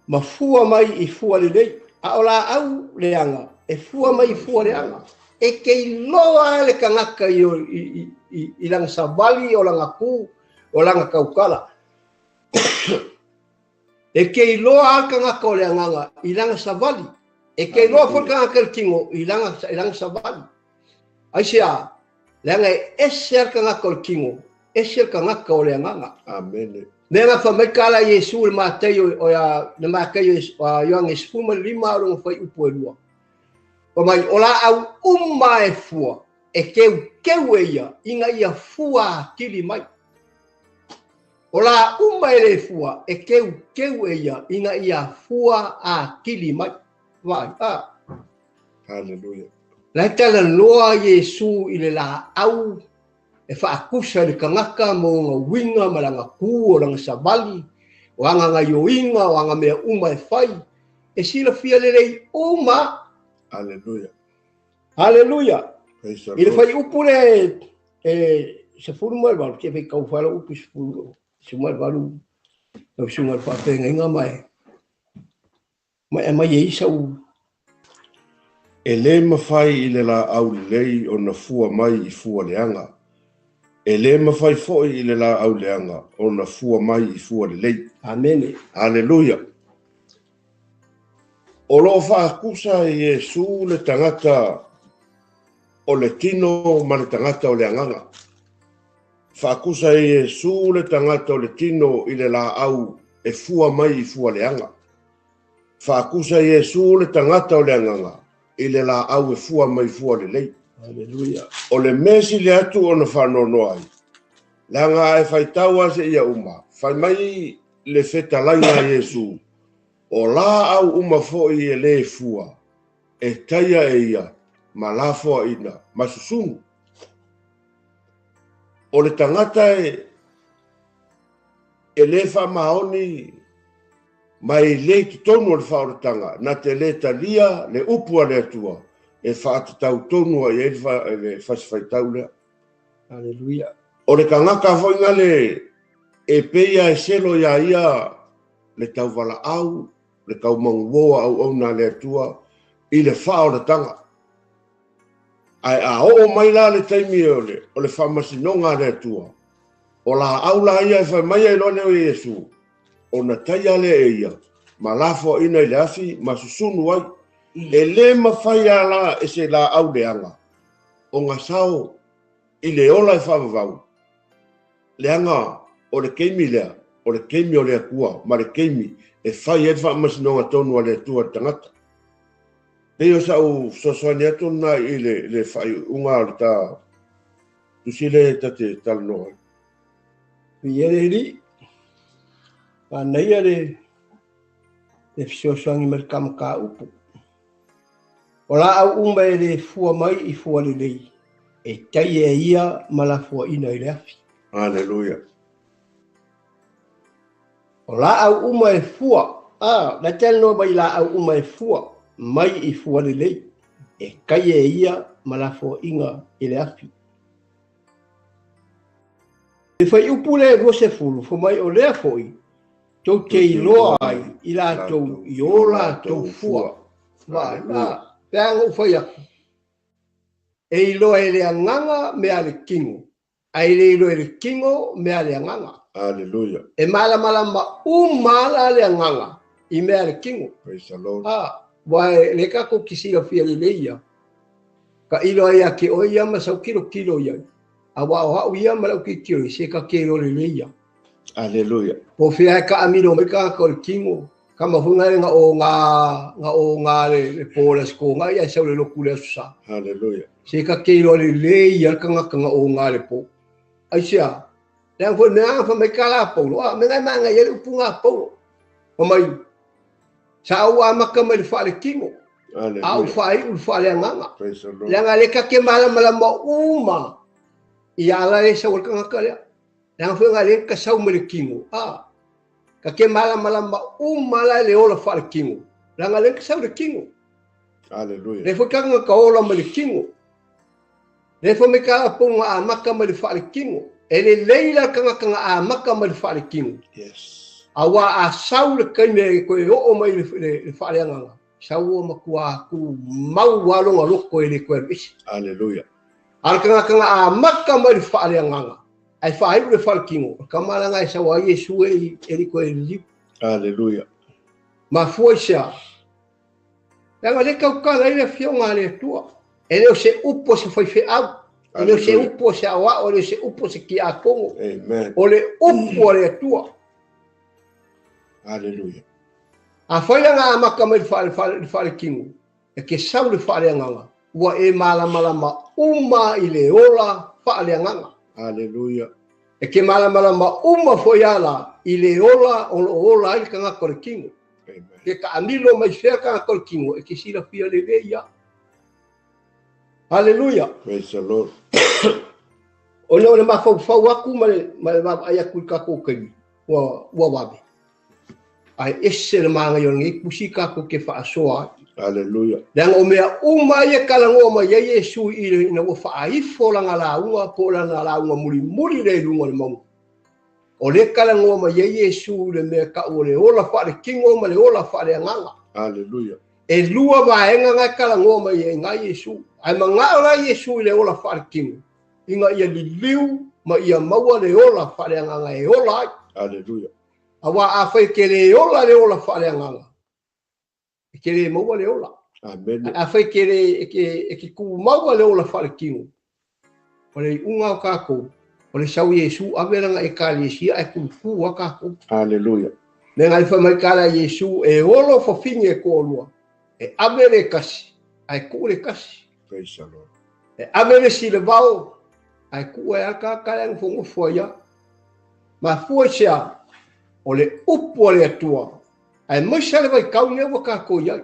ma fua mai i fua lelei. A o laau leaga, e fua mai i fua leaga. E te iloa le tagata i lana savali, o lana ku, o lana taukala. E te iloa le tagata o le agaga i lana savali. E te iloa foi le tagata o le tino i lana savali. Aisea, leaga e ese le tagata o le tino, ese le tagata o le agaga. Amene. Mea nga fai mai kala Iesu le Mataio o le Mataio o Ioane 15 o lona fuaiupu e 2. Fai mai, o laau uma e fua, e keukeu e ia, ina ia fua atili mai. O la uma e le fua, e keukeu e ia, ina ia fua atili mai. Vai, a. Hallelujah. La talanoa Iesu i le laau e faatusa i le tagata ma ona uiga ma lana ku o lana savali, o aga gaioiga, o aga mea uma e fai, e silafia lelei uma. Aleluia. Aleluia. Praise the I le Lord. fuaiupu le 18, se fai kau whalo upu 18, lau suga le faafeagaiga ma e mai e isa u. E le mafai i le laau lelei ona fua mai i fua leaga. E lē mafai foʻi i le laau leaga ona fua mai i fua lelei. Amene. Aleluia. O loo faakusa e Iesu le tagata o le tino ma le tagata o le agaga. Faakusa e Iesu le tagata o le tino i le laau e fua mai i fua leaga. Faakusa e Iesu le tagata o le agaga i le laau e fua mai fua lelei. Aleluia. O le mea sili atu ona faanoanoa ai, leaga a e faitau lava seia uma, fai mai le fetalaiga a Iesu, o laau uma foi e lē fua, e taia e ia ma lafoaina ma susunu. O le tagata e lē faamaoni ma e lē i totonu o le faaolataga, na te lē talia le upu a le Atua e faatatau tonu ai ai le fasifaitau lea. Aleluia. O le tagata foi gale e pei lava e selo iā ia le tauvalaau, le taumaguō a auauna a le Atua i le faaolataga. Ae a oo mai la le taimi o le faamasinoga a le Atua, o laau la ia e fai mai ai loa lea o Iesu, ona taia lea e ia, ma lafoaina i le afi ma susunu ai. E lē mafai lava la e se laau leaga ona sao i le ola e faavavau, leaga o le taimi lea, o le taimi o le Atua ma le taimi e fai ai le faamasinoga tonu a le Atua i le tagata. Pei o sa'u fesoasoani atu lena i le faaiuiuga o le ta tusi lea ta te talanoa ai. Viia le Alii, manaia le fesoasoani mai le ta mataupu. O laau uma e lē fua mai i fua lelei, e taia e ia ma lafoaina i le afi. Aleluia. O laau uma e fua, na talanoa mai laau uma e fua mai i fua lelei, e taia e ia ma lafoaina i le afi. Le fuaiupu lea 20, fai mai o lea foʻi tou te iloa ai i latou i o latou fua. Vaai, pe a na ou fai atu, e iloa e le agaga mea a le tino, ae le iloa e le tino mea a le agaga. Aleluia. E malamalama uma la le agaga i mea a le tino. Praise the Lord. Ua e le tatou te silafia lelei ia, ka iloa ia te oe ia ma sau kilokilo iai, auā o a'u ia ma la'u tilotilo i se ka te iloa lelei ia. Aleluia. Po o fea e taamilo mai tagata o le tino, kama foi na na o nga le po le aso Togai ae sau le lotu le aso Sa. Aleluia. Se ka te iloa lelei ia le tagata na o nga le po. Aisea, leaga foi mea fa mai ka la Paulo, mea e manaia ai le upu nga Paulo. Fai mai, sa ou amata mai le faaletino, a ou faaiu le faaleagaga. Praise the Lord. Leaga le ka te malamalama uma i ala e sau ai le tagata lea. Leaga foi nga le ka sau mai le tino, ka te malamalama uma la le ola faaletino. Leaga le ka sau le tino. Aleluia. Le foi ka ka ola mai le tino. Le foi me ka ponga amata mai le faaletino. E le leila ka ka amata mai le faaletino. Yes. Aua a sau le kaime e koe oo mai le faaleagaga, sau ua matua ku mau alonga loko e le koe alu ese. Aleluia. A le tagata na amata mai le faaleagaga, ae faaiu le faaletino, o le kamalaga e sau ai Iesu e le koe liliu. Aleluia. Mafua i sea, leaga le tautala ai le afioga a le Atua. E le o se upu o se faifeau, e le o se upu o se aoao, e le o se upu o se tiakono. Amen. O le upu a le Atua. Aleluia. Afai la amata mai le faaletino, e ke sau le faaleagaga, ua e malamalama uma i le ola faaleagaga. Aleluia. E ke malamalama uma foi ala i le ola o lo ola ai le tagata o le tino. Amen. Ke taamilo mai fea le tagata o le tino, e ke silafia lelei ia. Aleluia. Praise the Lord. Ona o le mafaufau atu ma le vaavaai atu i tatou taimi, ua vave. Ae ese le manaia o lenei tusi tatou te faasoa ai. Aleluia. Leaga o mea uma ia talanoa mai ai Iesu ina ua faaifo lana lauga po o lana lauga mulimuli lea i luga o le mauga. O le talanoa mai ai Iesu i le mea tau o le ola faaletino ma le ola faaleagaga. Aleluia. E lua vaega na talanoa mai ai na Iesu. Ae manao la Iesu i le ola faaletino. Ina ia liliu ma ia maua le ola faaleagaga e ola ai. Aleluia. Auā afai e te le ola le ola faaleagaga, e te le maua le ola. Amene. Ae afai e te le, e te, e te tumau le ola faaletino, o le iuga o tatou, o le sau Iesu ave lana Ekalesia ae tutu lava tatou. Aleluia. Leaga e fai mai tala a Iesu, e olo fafine e toalua, e ave le tasi, ae tuu le tasi. Praise the Lord. E ave le isi i le vao, ae tuu ai lava le tagata lea e nofonofo ai lava. Mafua i se a? O le upu a le Atua, aemaise le vaitau lenei ua tatou i ai,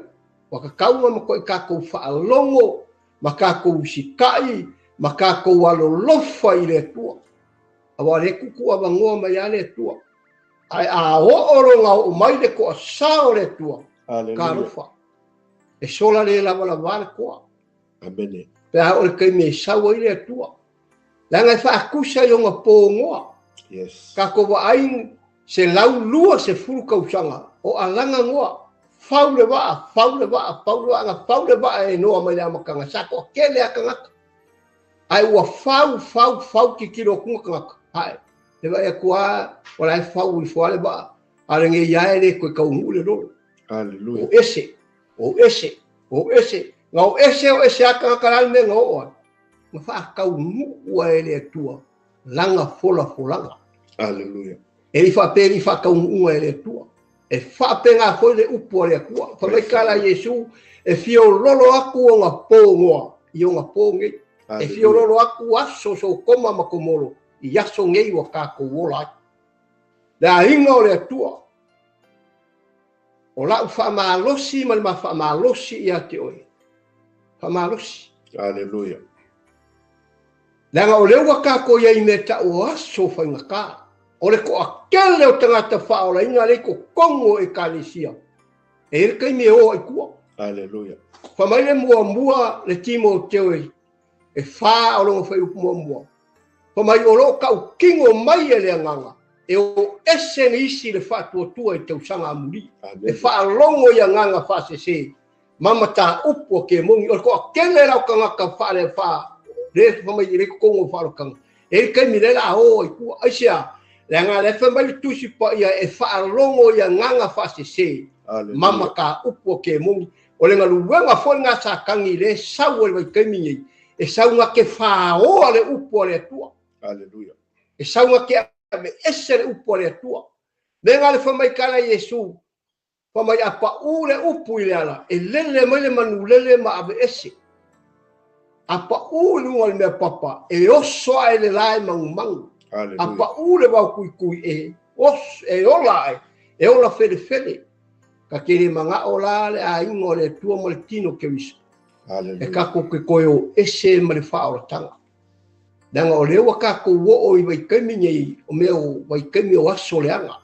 ua tatau ona matuai tatou faalogo ma tatou usitai ma tatou alolofa i le Atua. Aua o lea e tuutuuavanoa mai lava le Atua. Ae a oo lona oo mai le toasa o le Atua, talofa, e sola le lavalava le toa. Amene. Pe a oo le taimi e sau ai le Atua. Leaga e faatusa i ona pogoa. Yes. Tatou vaai 120 tausaga o alaga noa, fau le vaa, fau le vaa, fau le vaa, na fau le vaa e Noa mai le amataga, sa toatele lava tagata. Ae ua fau, fau, fau tilotilo atu tagata, ae le vaai atu lava, o la e fau ifo lava le vaa, a o lenei lava e le toe taunuu le lolo. Aleluia. O ese, o ese, o ese, na o ese, o ese lava tagata la le mea na oo ai. Na faataunuu ai e le Atua lana folafolaga. Aleluia. E le i faapea e le i faataunuuga e le Atua. E faapena foi le upu a le Atua. Fai mai tala a Iesu, e fiololo atu ona pogoa i ona po nei. E fiololo atu aso Sotoma ma Komolo i aso nei ua tatou ola ai. Le aiga o le Atua, o lau faamalosi ma le ma faamalosi ia te oe. Faamalosi. Aleluia. Leaga o lea ua tatou i ai i mea tau o aso faigata. O le toatele o tagata faaolaina lea i totonu o Ekalesia, e i ai le taimi e o ai i tua. Aleluia. Fai mai le muamua le Timoteo e fa o lona fuaiupu muamua. Fai mai o lo o tautino mai e le Agaga e o ese nisi le faatuatua i tausaga amuli. E faalogo i agaga faasese ma mataupu a kemoni. O le toatele la o tagata faale fa le fai mai le totonu o faaolataga. E i ai le taimi lea o le a o ai i tua. Aisea? Leaga lea fai mai le Tusi Paia e faalogo i agaga faasese ma mataupu a kemoni. O le galuega foi lena a Satani lea e sau ai i le vaitaimi nei, e sau na te faoa le upu a le Atua. Aleluia. E sau na te aveese le upu a le Atua. Mea le fai mai tala Iesu, fai mai a pau le upu i le ala, e lele mai le manulele ma aveese. A pau i luga o le mea papa, e oso ae le la e manumanu. A pau le vao tuitui, e, oso, e ola ae, e ola felefele. Ka te le manao la le aiga o le Atua ma le tino Keriso. E tatou te toe o ese ma le faaolataga. Leaga o lea ua tatou oo i vaitaimi nei, o mea o vaitaimi o aso leaga.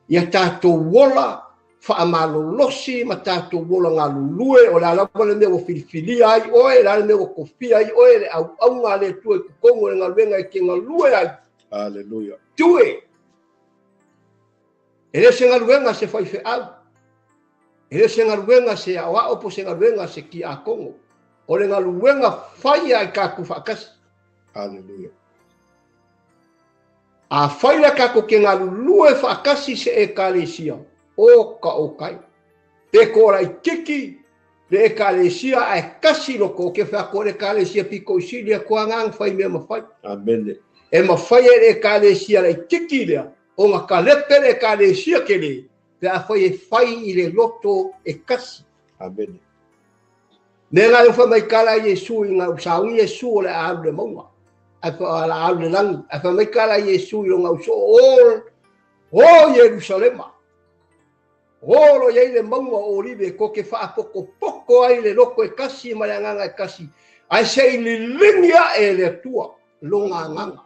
Ia tatou ola faamalolosi ma tatou ola galulue, o le a lava le mea ua filifilia ai oe, o le a le mea ua tofia ai oe, le auauna a le Atua i totonu o le galuega e te galue ai. Aleluia. Do it! E le o se galuega a se faifeau, e le o se galuega a se aoao po o se galuega a se tiakono. O le galuega faia i tatou faatasi. Aleluia. Afai la tatou te galulue faatasi i se Ekalesia, o ka o kai. Pe ko laititi le Ekalesia ae tasi loko, ou te fai atu o le Ekalesia pito i sili atu a na fai mea mafai. Amene. E mafai e le Ekalesia laititi lea ona kalepe le Ekalesia tele pe afai e fai i le loto e tasi. Amene. Mea la e fai mai tala Iesu i ngā usauni Iesu o le a alu le mauga. Ae fa la alu le lagi. Ae fai mai tala Iesu i longa uso o o Ierusalema. O lo i ai le mauga o Olive ko ke faapokopoko ai le loto e kasi ma le agaga e kasi. Ae se i liligi ae e le Atua lona agaga.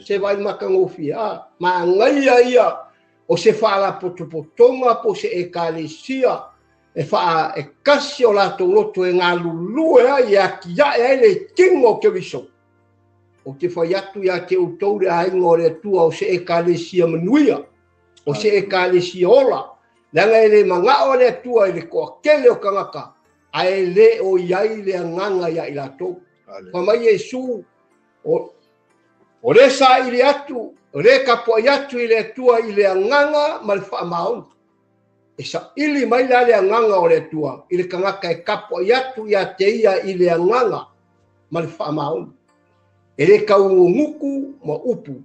Se vaai matagofie, a manaia ia o se faalapotopotoga po o se Ekalesia e faa e kasi o latou loto e galulue ai e atiae ai le tino o Keriso. Ou te fai atu ia te outou le aiga o le Atua o se Ekalesia manuia, o se Ekalesia ola, leaga e le manao le Atua i le toatele o tagata, ae le o i ai le agaga ia i latou. Fai mai Iesu, O le saili atu, o le tapuai atu i le Atua i le agaga ma le faamaoni. E saili mai la le agaga o le Atua i le tagata e tapuai atu ia te ia i le agaga ma le faamaoni. E le taugugutu ma upu,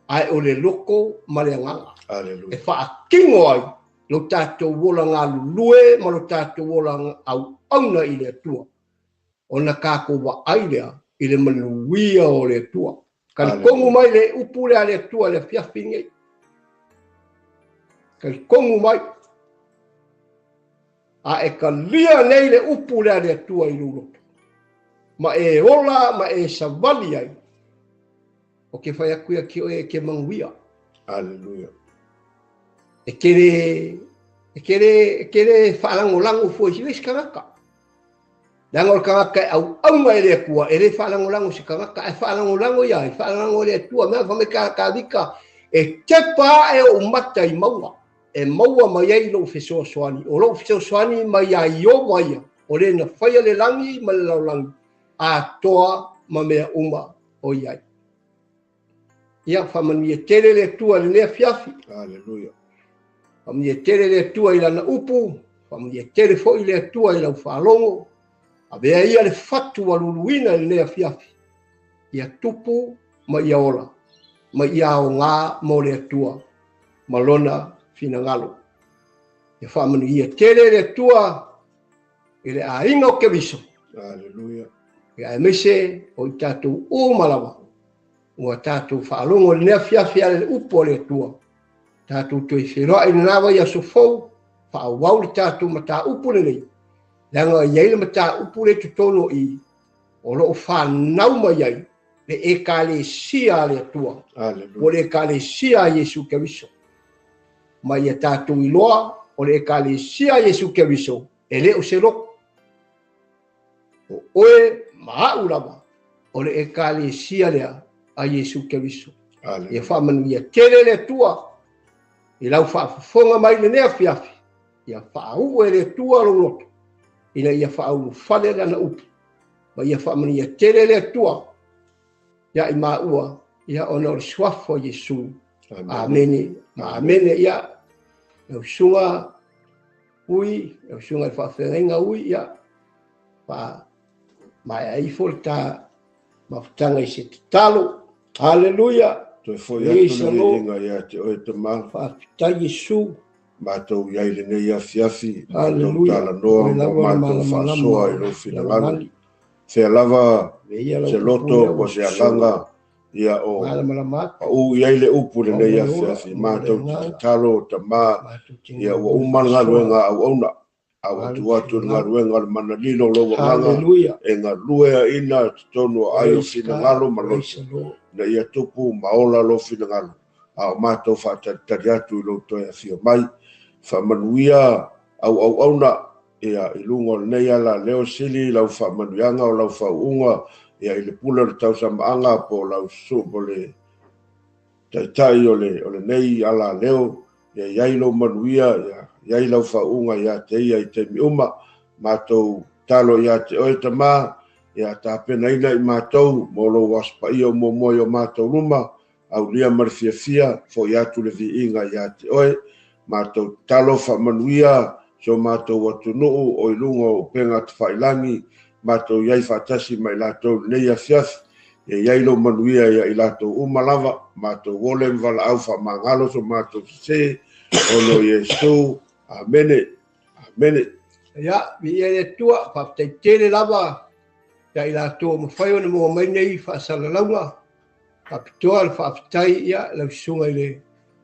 ae o le loto ma le agaga. Aleluia. E faatino ai lo tatou ola galulue ma lo tatou ola auauna i le Atua. Ona tatou vaai lea i le manuia o le Atua. Talitonu mai le upu lea a le Atua i le afiafi nei. Talitonu mai. A e talia nei le upu lea a le Atua i lou loto, ma e ola ma e savali ai, o ke fai atu ia ki oe e ke manuia. Aleluia. E te le faalagolago fua i se tagata. Leaga o le tagata e auauna e le Atua, e le faalagolago se tagata, ae faalagolago ia, e faalagolago e le Atua. Mea fa mai Tavita, e tepa ae ou mata i mauga, e maua mai ai lou fesoasoani. O lou fesoasoani mai ia Ieova ia, o le na faia le lagi ma le lalolagi, atoa ma mea uma o i ai. Ia, faamanuia tele le Atua i lenei afiafi. Aleluia. Faamanuia tele le Atua i lana upu, faamanuia tele foi le Atua i lau faalogo. Avea ia le fatu ua luluina i lenei afiafi, ia tupu ma ia ola, ma ia aoga mo le Atua ma lona finagalo. Ia faamanuia tele le Atua i le aiga o Keriso. Aleluia. Ia aemaise o i tatou uma lava, ua tatou faalogo i lenei afiafi ala i le upu o le Atua. Tatou toe feiloai i lena vaiaso fou, faaauau le tatou mataupu lenei, leaga e i ai le mataupu le totonu o i, o loo whanau mai ai le ekalesia a le Atua. Aleluia. O le ekalesia a Iesu Keriso. Ma ia tatou iloa o le ekalesia a Iesu Keriso e le o se loto. O oe ma au lava o le ekalesia lea a Iesu Keriso. Aleluia. Ia faamanuia tele le Atua i lau faafofoga mai lenei afiafi. Ia faauu e le Atua lou loto ina ia faaulufale lana upu. Ma ia faamanuia tele le Atua ia i maua, ia ona o le suafa o Iesu. Amene. Amene. Ia lau susuga ui, lau susuga i le faafeagaiga ui, ia fa maea ifo le ta mafutaga i se tatalo. Haleluia. Toe foi atu le viiga ia te oe Tama. Faafetai Iesu. Matou i ai lenei afiafi, matou Haleluia. talanoa, Oe lava ma le matou malamalama faasoa i lou o finagalo. lalolagi. Fea lava Veia lau se loto upu lea po se ua agaga, ia o malamalama atu. pau i ai le upu lenei Maua le ola, afiafi. maua le Matou te agaga. tatalo, Tama, Matou te ia ua galulue uma le faasoa. galuega a auauna. A ua Alu tuu atu le finagalo. galuega o le manalilo o lou agaga, Haleluia. e galueaina totonu o ai o Praise God. finagalo ma Praise loto. the Lord. Ina ia tupu ma ola lou finagalo. A o matou faatalitali atu i lou toe afio mai. Faamanuia au auauna, ia i luga o lenei ala leo sili lau faamanuiaga o lau faauuga, ia i le pule o le tausamaaga po o lau susu po o le taitai o lenei ala leo, ia i ai lou manuia, ia i ai lau faauuga ia te ia i taimi uma. Matou talo ia te oe Tama, ia tapenaina i matou mo lou aso paia o muamua i o matou luma, aulia ma le fiafia, foi atu le viiga ia te oe. Matou talo faamanuia so matou atunuu o i luga o upega tafailagi, matou i ai faatasi ma i latou lenei afiafi. Ia i ai lou manuia ia i latou uma lava, matou ole ma valaau faamagalo so matou sese, ona o Iesu. Amene. Amene. Ia, viia le Atua, faafetai tele lava ia i latou o mafai ona maua mai nei faasalalauga. Faapitoa le faafetai ia lau susuga i le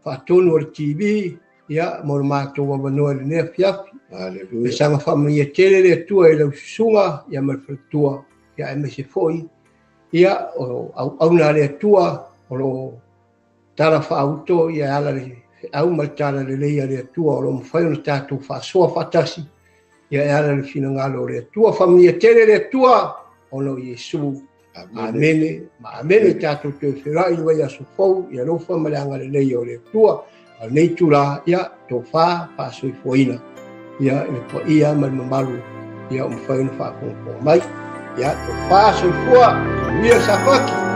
faatonu o le TV, ia mo le matou avanoa i lenei afiafi. Aleluia. E saga faamanuia tele le Atua i lau susuga, ia ma le faletua, ia aemaise foi, ia o auauna a le Atua o loo tala faauto, ia ala le feau ma le tala lelei a le Atua o loo mafai ona tatou faasoa faatasi, ia e ala le finagalo o le Atua. Faamanuia tele le Atua ona o Iesu. Amene. Ma amene tatou toe feiloai i le vaiaso fou, ia alofa ma le agalelei o le Atua. A o lenei itula, ia tofa faasoifuaina, ia i le paia ma le mamalu, ia o mafai ona faafogafoga mai. Ia tofa soifua, manuia le Sapati.